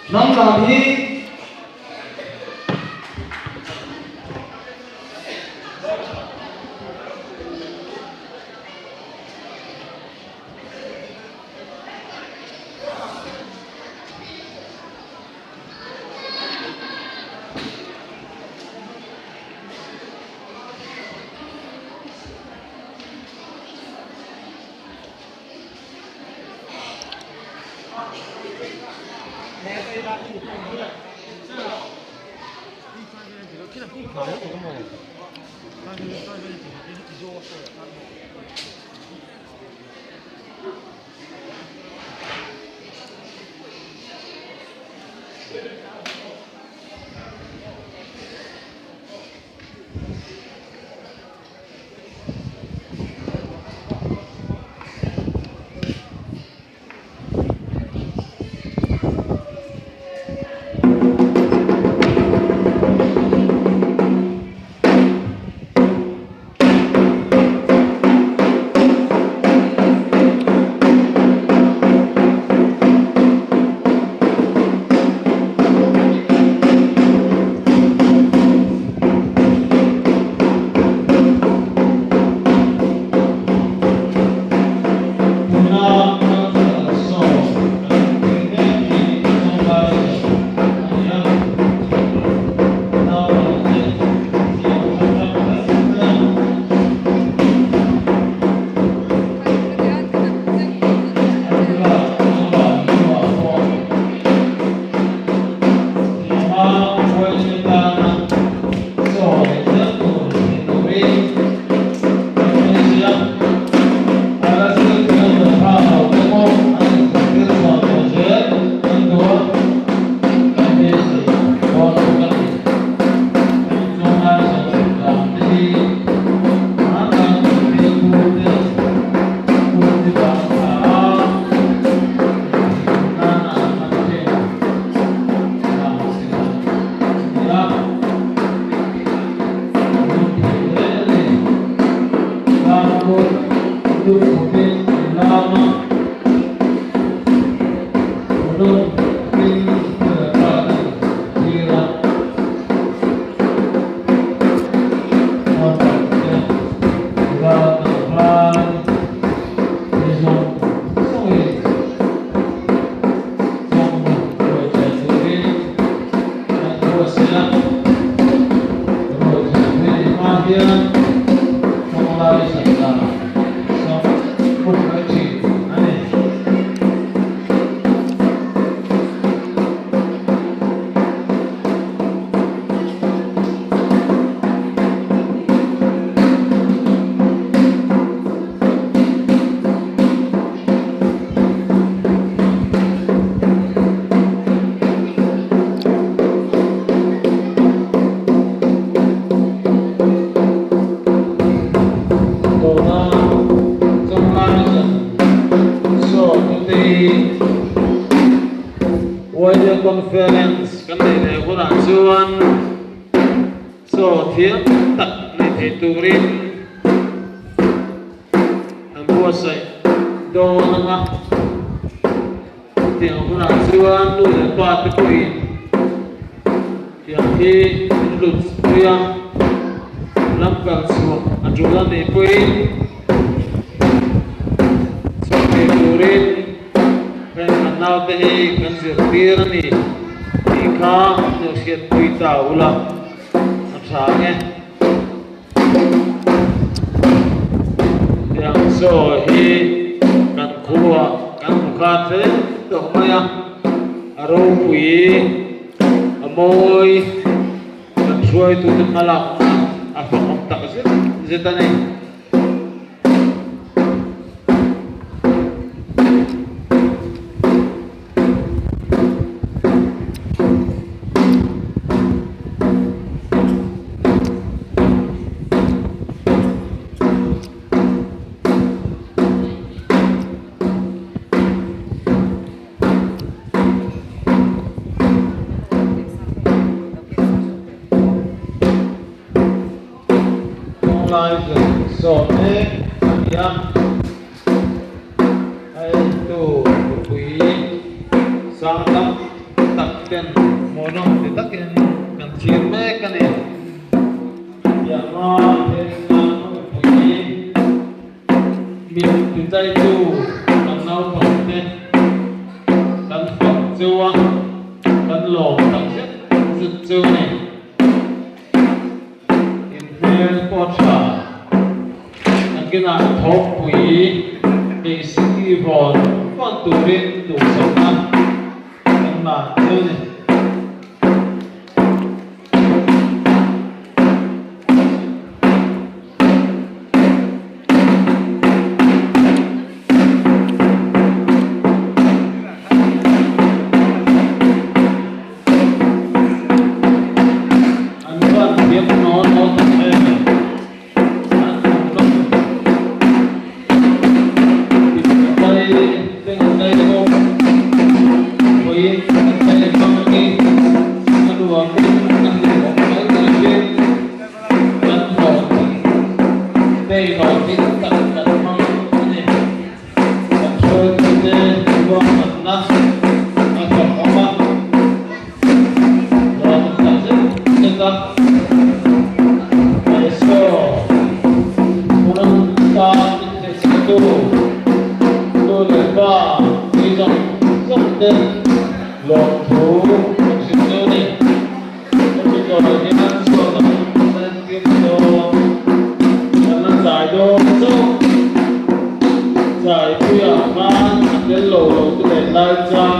Hnam lam hi Tuna cultural show kan tih mek hi Mumbai show a ni a, naupangte thiam tha tak vek mai a. An class number hnuah pawh thiama huaisen tana chaw leh zel tur ni turin kan beisei a. A la zir thiam lo hra lo te pawh an inzirtir chhuah tawh zel kan duh a, kan beisei dawn bawk a ni. Heng chunglai zawh dan te hi an thilpur te hun hi bang thla a, inthihhmuh nana an hman thin vang siam a ni a. Lung thei hle a ni. Tlangkawt lut khawpin an lam a, hmuhnawm takin hmun a tlak a intir a. Naupangte nula tlangval te zawng zawngin chawngnu ruaithiam turin an buatsaih a. Ruaithiam hi ni hma hian chawnglai zan sam buk mai thin a ni. Tuna Chawngmai zan saw tute hi Wide Conference kan neih leh hunah chuan chaw thiam tak nei thei turin an buatsaih dawn ang a. Chutiang hunah chuan nu leh pa te pawhin tiang hi an lut pui a, lam kal chhuah a tul a nih pawhin chhuah thei turin heng kan naute hi kan zirtir a ni tih kha an lo hriatpui ta ula a tha ang e. Tiang chaw hi kan khua kan hmu khan hle tawh mai a, a ropui a mawi kan hruaitute hmalakna a fakawm tak zet zet a ni. Tunglai zir sawm mek a ni a, a entu mipui sang tam tak. ten hmuhnawm ti takin kan thlir mek a ni. Tianga thenna mipui min tichaitu kan naupangte kan fak chu a, kan lawm tak zet zet chu a ni. In hmel pawh a tha. Nakinah thawkpui Keisiki vawn vawn turin duhsakna kan lan chu a ni. An chuan thiam nawn nawn tak em an hmuh nawm Mittai teng zai bawk vawiin an zai hmang hi a nuamin a hlimawm mai niin kan hlawhtling day hlawhtling tak kan hmang a ni. Kan hruaitute ruahmanna a hlawh awm a, lawm tak zet zet a. He saw hmunam tan min hmeichhiatu nu leh pa mi zawng zawng te lawmthu kan hrilh chu a ni. Hemi zawhah hian chhuat ang kan entir dawn, kan la zai dawn chauh. Zaipuiah khan a tel lo lo te leh lai chang.